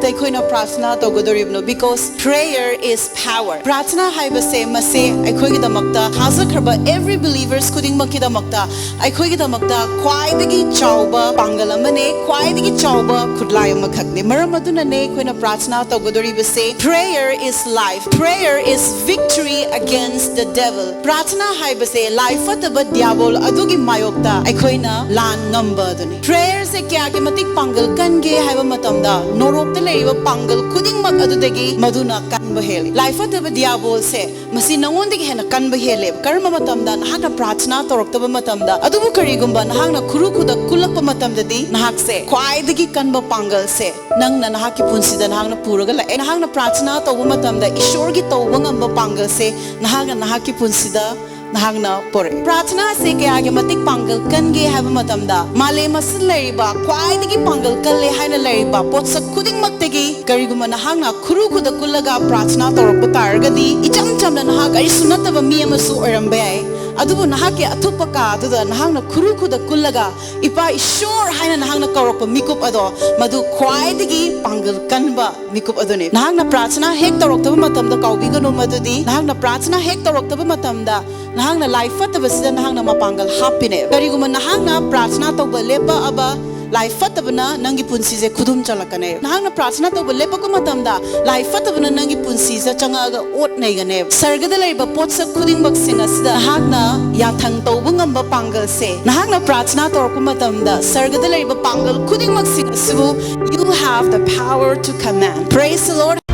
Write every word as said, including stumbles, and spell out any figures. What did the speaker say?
ꯑꯩꯈꯣꯏꯅ ꯄ꯭ꯔꯥꯊꯅꯥ ꯇꯧꯒꯗꯧꯔꯤꯕꯅꯣ? Because prayer is power. ꯄ꯭ꯔꯥꯊꯅꯥ ꯍꯥꯏꯕꯁꯦ ꯃꯁꯦ ꯑꯩꯈꯣꯏꯒꯤꯗꯃꯛꯇ, ꯊꯥꯖꯈ꯭ꯔꯕ every believers ꯈꯨꯗꯤꯡꯃꯛꯀꯤꯗꯃꯛꯇ, ꯑꯩꯈꯣꯏꯒꯤꯗꯃꯛꯇ ꯈ꯭ꯋꯥꯏꯗꯒꯤ ꯆꯥꯎꯕ ꯄꯥꯡꯒꯜ ꯑꯃꯅꯦ, ꯈ꯭ꯋꯥꯏꯗꯒꯤ ꯆꯥꯎꯕ ꯈꯨꯠꯂꯥꯏ ꯑꯃꯈꯛꯅꯦ꯫ ꯃꯔꯝ ꯑꯗꯨꯅꯅꯦ ꯑꯩꯈꯣꯏꯅ ꯄ꯭ꯔꯥꯊꯅꯥ ꯇꯧꯒꯗꯧꯔꯤꯕꯁꯦ꯫ Prayer is life. Prayer is victory against the devil. ꯄ꯭ꯔꯥꯊꯅꯥ ꯍꯥꯏꯕꯁꯦ ꯂꯥꯏ ꯐꯠꯇꯕ ꯗꯤꯌꯥꯕꯣꯜ ꯑꯗꯨꯒꯤ ꯃꯥꯌꯣꯛꯇ ꯑꯩꯈꯣꯏꯅ ꯂꯥꯟ ꯉꯝꯕ ꯑꯗꯨꯅꯤ꯫ Prayer ꯁꯦ ꯀꯌꯥꯒꯤ ꯃꯇꯤꯛ ꯄꯥꯡꯒꯜ ꯀꯟꯒꯦ ꯍꯥꯏꯕ ꯃꯇꯝꯗ, ꯅꯣꯔꯣꯛꯇ ꯂꯩꯔꯤꯕ ꯄꯥꯡꯒꯜ ꯈꯨꯗꯤꯡꯃꯛ ꯑꯗꯨꯗꯒꯤ ꯃꯗꯨꯅ ꯀꯟꯕ ꯍꯦꯜꯂꯤ꯫ ꯂꯥꯏ ꯐꯠꯇꯕ ꯗꯤꯌꯥꯕꯣꯜꯁꯦ ꯃꯁꯤ ꯅꯉꯣꯟꯗꯒꯤ ꯍꯦꯟꯅ ꯀꯟꯕ ꯍꯦꯜꯂꯦꯕ꯫ ꯀꯔꯝꯕ ꯃꯇꯝꯗ? ꯅꯍꯥꯛꯅ ꯄ꯭ꯔꯥꯊꯅꯥ ꯇꯧꯔꯛꯇꯕ ꯃꯇꯝꯗ꯫ ꯑꯗꯨꯕꯨ ꯀꯔꯤꯒꯨꯝꯕ ꯅꯍꯥꯛꯅ ꯈꯨꯔꯨ ꯈꯨꯗꯛ ꯀꯨꯜꯂꯛꯄ ꯃꯇꯝꯗꯗꯤ, ꯅꯍꯥꯛꯁꯦ ꯈ꯭ꯋꯥꯏꯗꯒꯤ ꯀꯟꯕ ꯄꯥꯡꯒꯜꯁꯦ ꯅꯪꯅ ꯅꯍꯥꯛꯀꯤ ꯄꯨꯟꯁꯤꯗ ꯅꯍꯥꯛꯅ ꯄꯨꯔꯒ ꯂꯥꯛꯑꯦ꯫ ꯅꯍꯥꯛꯅ ꯄ꯭ꯔꯥꯊꯅꯥ ꯇꯧꯕ ꯃꯇꯝꯗ ꯏꯁꯣꯔꯒꯤ ꯇꯧꯕ ꯉꯝꯕ ꯄꯥꯡꯒꯜꯁꯦ ꯅꯍꯥꯛꯅ ꯅꯍꯥꯛꯀꯤ ꯄꯨꯟꯁꯤꯗ ꯅꯍꯥꯛꯅ ꯄꯣꯔꯛꯑꯦ꯫ ꯄ꯭ꯔꯥꯊꯅꯥꯁꯦ ꯀꯌꯥꯒꯤ ꯃꯇꯤꯛ ꯄꯥꯡꯒꯜ ꯀꯟꯒꯦ ꯍꯥꯏꯕ ꯃꯇꯝꯗ, ꯃꯥꯂꯦꯝ ꯑꯁꯤꯗ ꯂꯩꯔꯤꯕ ꯈ꯭ꯋꯥꯏꯗꯒꯤ ꯄꯥꯡꯒꯜ ꯀꯜꯂꯦ ꯍꯥꯏꯅ ꯂꯩꯔꯤꯕ ꯄꯣꯠꯁꯛ ꯈꯨꯗꯤꯡꯃꯛꯇꯒꯤ ꯀꯔꯤꯒꯨꯝꯕ ꯅꯍꯥꯛꯅ ꯈꯨꯔꯨ ꯈꯨꯗꯛ ꯀꯨꯜꯂꯒ ꯄ꯭ꯔꯥꯊꯅꯥ ꯇꯧꯔꯛꯄ ꯇꯥꯔꯒꯗꯤ, ꯏꯆꯝ ꯆꯝꯅ ꯅꯍꯥꯛ ꯀꯔꯤꯁꯨ ꯅꯠꯇꯕ ꯃꯤ ꯑꯃꯁꯨ ꯑꯣꯏꯔꯝꯕ ꯌꯥꯏ꯫ ꯑꯗꯨꯕꯨ ꯅꯍꯥꯛꯀꯤ ꯑꯊꯨꯞꯄ ꯀꯥ ꯑꯗꯨꯗ ꯅꯍꯥꯛꯅ ꯈꯨꯔꯨ ꯈꯨꯗꯛ ꯀꯨꯜꯂꯒ "ꯏꯄꯥ ꯏꯁꯣꯔ" ꯍꯥꯏꯅ ꯅꯍꯥꯛꯅ ꯀꯧꯔꯛꯄ ꯃꯤꯀꯨꯞ ꯑꯗꯣ, ꯃꯗꯨ ꯈ꯭ꯋꯥꯏꯗꯒꯤ ꯄꯥꯡꯒꯜ ꯀꯟꯕ ꯃꯤꯀꯨꯞ ꯑꯗꯨꯅꯤ꯫ ꯅꯍꯥꯛꯅ ꯄ꯭ꯔꯥꯊꯅꯥ ꯍꯦꯛ ꯇꯧꯔꯛꯇꯕ ꯃꯇꯝꯗ ꯀꯥꯎꯕꯤꯒꯅꯨ ꯃꯗꯨꯗꯤ, ꯅꯍꯥꯛꯅ ꯄ꯭ꯔꯥꯊꯅꯥ ꯍꯦꯛ ꯇꯧꯔꯛꯇꯕ ꯃꯇꯝꯗ ꯅꯍꯥꯛꯅ ꯂꯥꯏ ꯐꯠꯇꯕꯁꯤꯗ ꯅꯍꯥꯛꯅ ꯃꯄꯥꯡꯒꯜ ꯍꯥꯞꯄꯤꯅꯦ꯫ ꯀꯔꯤꯒꯨꯝꯕ ꯅꯍꯥꯛꯅ ꯄ꯭ꯔꯥꯊꯅꯥ ꯇꯧꯕ ꯂꯦꯞꯄꯛꯑꯕ, ꯂꯥꯏ ꯐꯠꯇꯕꯅ ꯅꯪꯒꯤ ꯄꯨꯟꯁꯤꯁꯦ ꯈꯨꯗꯨꯝ ꯆꯜꯂꯛꯀꯅꯦ꯫ ꯅꯍꯥꯛꯅ ꯄ꯭ꯔꯥꯊꯅꯥ ꯇꯧꯕ ꯂꯦꯞꯄꯛꯄ ꯃꯇꯝꯗ ꯂꯥꯏ ꯐꯠꯇꯕꯅ ꯅꯪꯒꯤ ꯄꯨꯟꯁꯤꯁꯦ ꯆꯪꯉꯛꯑꯒ ꯑꯣꯠ ꯅꯩꯒꯅꯦꯕ꯫ ꯁꯔꯒꯗ ꯂꯩꯔꯤꯕ ꯄꯣꯠꯁꯛ ꯈꯨꯗꯤꯡꯃꯛꯁꯤꯡ ꯑꯁꯤꯗ ꯅꯍꯥꯛꯅ ꯌꯥꯊꯪ ꯇꯧꯕ ꯉꯝꯕ ꯄꯥꯡꯒꯜꯁꯦ, ꯅꯍꯥꯛꯅ ꯄ꯭ꯔꯥꯊꯅꯥ ꯇꯧꯔꯛꯄ ꯃꯇꯝꯗ ꯁꯔꯒꯗ ꯂꯩꯔꯤꯕ ꯄꯥꯡꯒꯜ ꯈꯨꯗꯤꯡꯃꯛꯁꯤꯡ ꯑꯁꯤꯕꯨ, you have the power to command. Praise the Lord.